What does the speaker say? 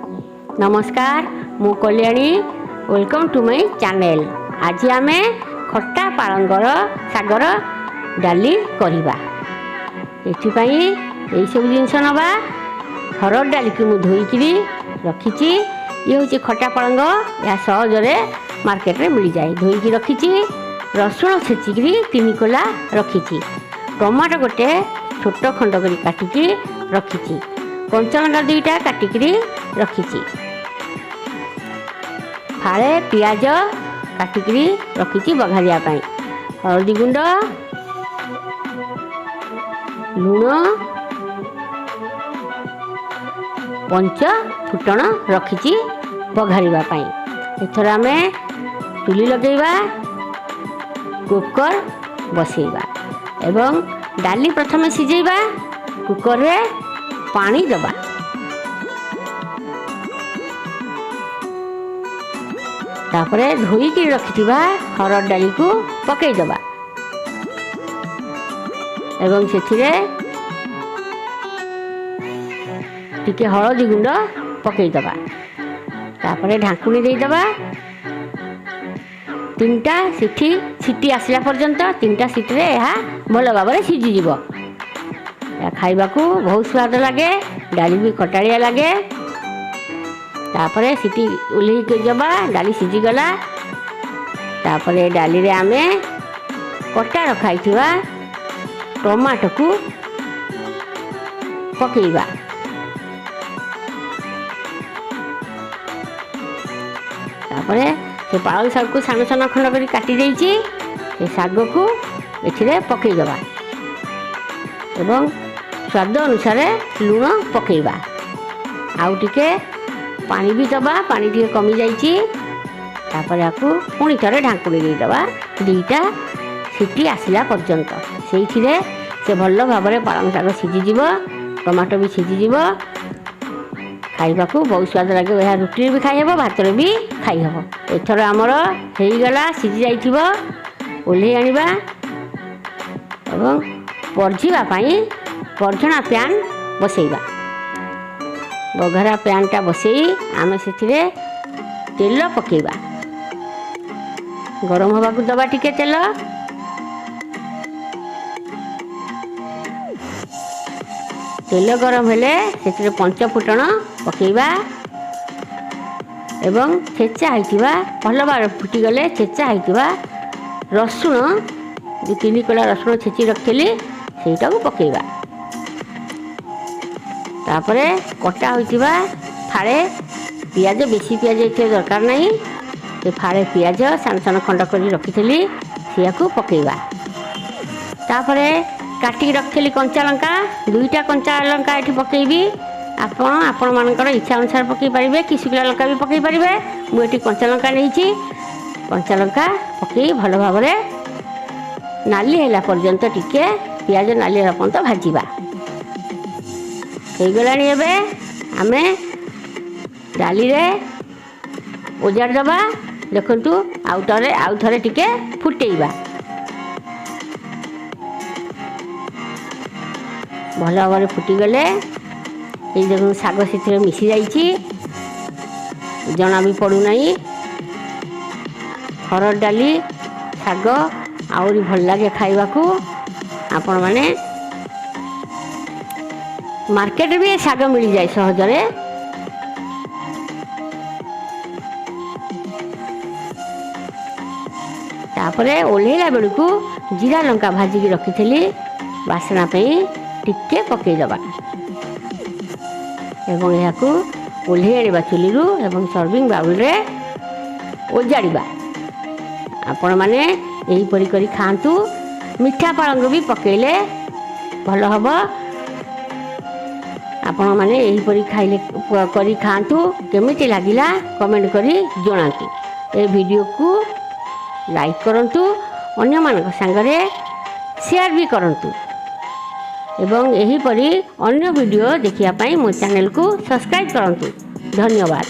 ନମସ୍କାର, ମୁଁ Kalyani. Welcome to my channel. ଆଜି ଆମେ ଖଟା ପାଳଙ୍ଗର ଶାଗର ଡାଲି କରିବା। ଏଥିପାଇଁ ଏଇସବୁ ଜିନିଷ ନେବା। ହରଡ଼ ଡାଲିକୁ ମୁଁ ଧୋଇକିରି ରଖିଛି। ଇଏ ହେଉଛି ଖଟା ପାଳଙ୍ଗ, ଏହା ସହଜରେ ମାର୍କେଟରେ ମିଳିଯାଏ। ଧୋଇକି ରଖିଛି। ରସୁଣ ଛେଚିକିରି 3 କୋଲା ରଖିଛି। ଟମାଟୋ ଗୋଟେ ଛୋଟ ଖଣ୍ଡ କରି କାଟିକି ରଖିଛି। କଞ୍ଚାଲଙ୍କା ଦୁଇଟା କାଟିକିରି ରଖିଛି। ଫାଳେ ପିଆଜ କାଟିକିରି ରଖିଛି ବଘାରିବା ପାଇଁ। ହଳଦୀ ଗୁଣ୍ଡ, ଲୁଣ, ପଞ୍ଚ ଫୁଟଣ ରଖିଛି ବଘାରିବା ପାଇଁ। ଏଥର ଆମେ ଚୁଲି ଲଗାଇବା, କୁକର ବସେଇବା ଏବଂ ଡାଲି ପ୍ରଥମେ ସିଝେଇବା। କୁକରରେ ପାଣି ଦେବା। ତାପରେ ଧୋଇକି ରଖିଥିବା ହରଡ଼ ଡାଲିକୁ ପକାଇଦେବା ଏବଂ ସେଥିରେ ଟିକେ ହଳଦୀ ଗୁଣ୍ଡ ପକାଇଦେବା। ତାପରେ ଢାଙ୍କୁଣୀ ଦେଇଦେବା। ତିନିଟା ସିଟି, ସିଟି ଆସିଲା ପର୍ଯ୍ୟନ୍ତ, ତିନିଟା ସିଟିରେ ଏହା ଭଲ ଭାବରେ ସିଝିଯିବ। ଏହା ଖାଇବାକୁ ବହୁତ ସ୍ୱାଦ ଲାଗେ, ଡାଲି ବି ଖଟାଳିଆ ଲାଗେ। ତାପରେ ସିଟି ଓହ୍ଲେଇକି ଦେବା। ଡାଲି ସିଝିଗଲା। ତାପରେ ଡାଲିରେ ଆମେ କଟା ରଖା ହେଇଥିବା ଟମାଟୋକୁ ପକାଇବା। ତାପରେ ସେ ପାଳଙ୍ଗ ଶାଗକୁ ସାନ ସାନ ଖଣ୍ଡ କରି କାଟି ଦେଇଛି, ସେ ଶାଗକୁ ଏଥିରେ ପକାଇଦେବା ଏବଂ ସ୍ୱାଦ ଅନୁସାରେ ଲୁଣ ପକାଇବା। ଆଉ ଟିକେ ପାଣି ବି ଦେବା, ପାଣି ଟିକେ କମିଯାଇଛି। ତାପରେ ଆକୁ ପୁଣି ଥରେ ଢାଙ୍କୁଣୀ ଦେଇଦେବା ଦୁଇଟା ସିଟି ଆସିଲା ପର୍ଯ୍ୟନ୍ତ। ସେଇଥିରେ ସେ ଭଲ ଭାବରେ ପାଳଙ୍ଗ ଶାଗ ସିଝିଯିବ, ଟମାଟୋ ବି ସିଝିଯିବ। ଖାଇବାକୁ ବହୁତ ସ୍ୱାଦ ଲାଗିବ। ଏହା ରୁଟିରେ ବି ଖାଇହେବ, ଭାତରେ ବି ଖାଇହେବ। ଏଥର ଆମର ହେଇଗଲା, ସିଝି ଯାଇଥିବ। ଓହ୍ଲେଇ ଆଣିବା ଏବଂ ପରଝିବା ପାଇଁ ପରଝଣା ପ୍ୟାନ୍ ବସେଇବା। ବଘରା ପ୍ୟାନ୍ଟା ବସେଇ ଆମେ ସେଥିରେ ତେଲ ପକାଇବା। ଗରମ ହେବାକୁ ଦେବା ଟିକେ ତେଲ। ତେଲ ଗରମ ହେଲେ ସେଥିରେ ପଞ୍ଚ ଫୁଟଣ ପକାଇବା ଏବଂ ଛେଚା ହେଇଥିବା, ଭଲ ଭାବରେ ଫୁଟିଗଲେ ଛେଚା ହେଇଥିବା ରସୁଣ, ଦୁଇ ତିନି କୋଲା ରସୁଣ ଛେଚି ରଖିଥିଲି, ସେଇଟାକୁ ପକାଇବା। ତାପରେ କଟା ହୋଇଥିବା ଫାଳେ ପିଆଜ, ବେଶୀ ପିଆଜ ଏଥିରେ ଦରକାର ନାହିଁ, ସେ ଫାଳେ ପିଆଜ ସାନ ସାନ ଖଣ୍ଡ କରି ରଖିଥିଲି, ସେଇଆକୁ ପକାଇବା। ତାପରେ କାଟିକି ରଖିଥିଲି କଞ୍ଚା ଲଙ୍କା, ଦୁଇଟା କଞ୍ଚା ଲଙ୍କା ଏଠି ପକାଇବି। ଆପଣ ଆପଣମାନଙ୍କର ଇଚ୍ଛା ଅନୁସାରେ ପକାଇ ପାରିବେ କି ଶୁଖିଲା ଲଙ୍କା ବି ପକାଇ ପାରିବେ। ମୁଁ ଏଠି କଞ୍ଚା ଲଙ୍କା ନେଇଛି। କଞ୍ଚା ଲଙ୍କା ପକାଇ ଭଲ ଭାବରେ ନାଲି ହେଲା ପର୍ଯ୍ୟନ୍ତ, ଟିକେ ପିଆଜ ନାଲି ହେଲା ପର୍ଯ୍ୟନ୍ତ ଭାଜିବା। ହେଇଗଲାଣି। ଏବେ ଆମେ ଡାଲିରେ ଓଜାଡ଼ି ଦେବା। ଦେଖନ୍ତୁ, ଆଉ ଥରେ ଟିକେ ଫୁଟେଇବା। ଭଲ ଭାବରେ ଫୁଟିଗଲେ ଏଇ ଦେଖନ୍ତୁ, ଶାଗ ସେଥିରେ ମିଶି ଯାଇଛି, ଜଣା ବି ପଡ଼ୁନାହିଁ। ହରଡ଼ ଡାଲି ଶାଗ ଆହୁରି ଭଲ ଲାଗେ ଖାଇବାକୁ। ଆପଣମାନେ ମାର୍କେଟରେ ବି ଏ ଶାଗ ମିଳିଯାଏ ସହଜରେ। ତାପରେ ଓହ୍ଲେଇଲା ବେଳକୁ ଜିରା ଲଙ୍କା ଭାଜିକି ରଖିଥିଲି, ବାସ୍ନା ପାଇଁ ଟିକେ ପକାଇଦେବା ଏବଂ ଏହାକୁ ଓହ୍ଲେଇ ଆଣିବା ଚୁଲିରୁ ଏବଂ ସର୍ଭିଂ ବାଉଲରେ ଓଜାଡ଼ିବା। ଆପଣମାନେ ଏହିପରି କରି ଖାଆନ୍ତୁ। ମିଠା ପାଳଙ୍ଗ ବି ପକାଇଲେ ଭଲ ହେବ। ଆପଣମାନେ ଏହିପରି ଖାଇଲେ କରି ଖାଆନ୍ତୁ। କେମିତି ଲାଗିଲା କମେଣ୍ଟ କରି ଜଣାନ୍ତୁ। ଏ ଭିଡ଼ିଓକୁ ଲାଇକ୍ କରନ୍ତୁ, ଅନ୍ୟମାନଙ୍କ ସାଙ୍ଗରେ ସେୟାର ବି କରନ୍ତୁ ଏବଂ ଏହିପରି ଅନ୍ୟ ଭିଡ଼ିଓ ଦେଖିବା ପାଇଁ ମୋ ଚ୍ୟାନେଲକୁ ସବସ୍କ୍ରାଇବ୍ କରନ୍ତୁ। ଧନ୍ୟବାଦ।